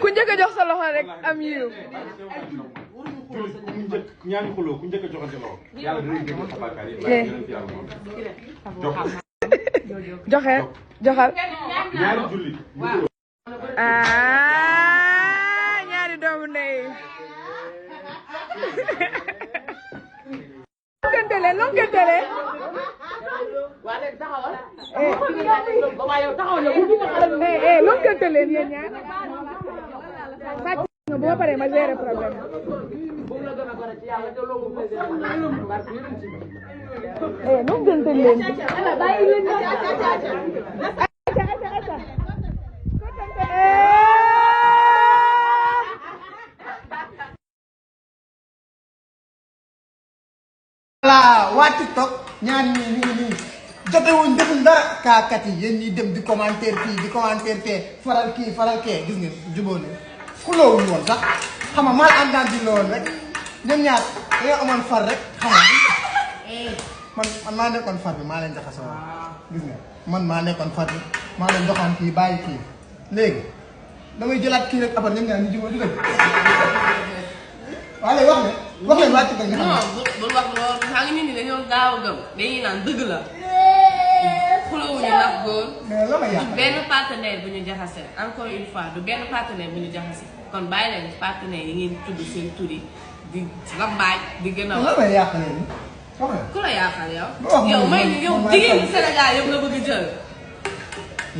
ku njëkk a jox sa loxo rek am yiw. ñaari xuloo ku njëkk a joxante loxo yàlla dinañ jël sa bàkkaar yi yàlla fi yàlla moom joxe joxal. ñaari jullit ñaari doomu ndey. lonkantele lonkantele. lonkantele yéen ñaar. sàcc nga boo paree ma gérer problème. lonkantele leen. voilà waa TikTok ñaar ñii ñu ngi nii jotewuñ deful dara kaakat yi yéen ñiy dem di commentaire fii di commentaire fee faral kii faral kee gis nga jubóo ne xuloowuñ woon sax xam nga mal entendre la woon rek ñoom ñaar dañoo amoon far rek xam nga man maa nekkoon far bi maa leen jaxasoo gis nga man maa nekkoon far bi maa leen doxaan kii bàyyi kii léegi damay jëlaat kii rek après ñoom ñaar ñu jubóo di dëgg waaye wax leen waa TikTok nga xam ne bul wax loolu xam nga nit ñi dañoo gaaw a gëm dañuy naan dëgg la xulóowuñu ndax góor du benn partenaire bu ñu jaxase encore une fois du benn partenaire bu ñu jaxase kon bàyyi leen partenaire yi ngeen tudd seen tur yi di lambaaj di gën a wax ku la yaakaar yow yow may yow jigéen ñi Sénégal yëpp nga bëgg jël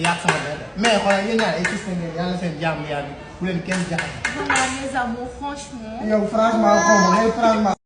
yàq sama benn mais xoolal yéen ñaar ay système ngeen yàlla seen jàmm yàgg bu leen kenn jaxase voilà mes amours franchement yow franchement xaw ma franchement